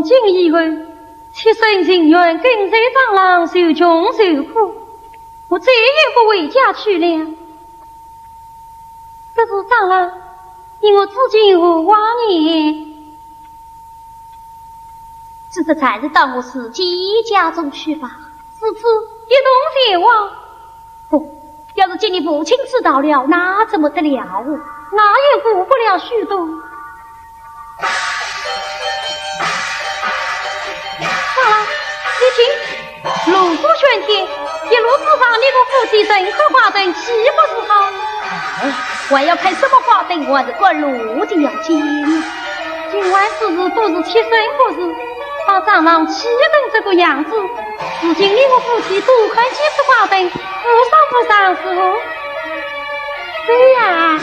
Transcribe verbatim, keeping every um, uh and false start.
今以后，妾身情愿跟随长郎受穷受苦，我再也不回家去了。可是长郎，你我至今无话言。 这次暂时到我自己家中去吧。如此一同前往。不，要是见你父亲知道了，那怎么得了？那也顾不了许多。长郎，你听， 炉火喧天，一路之上，你我夫妻人客花灯，岂不是好？还要看什么花灯，还是观炉的要紧。今晚之事都是妾身不是，把长郎气成这个样子，如今你我夫妻多看几次花灯，无伤不伤是否？对呀，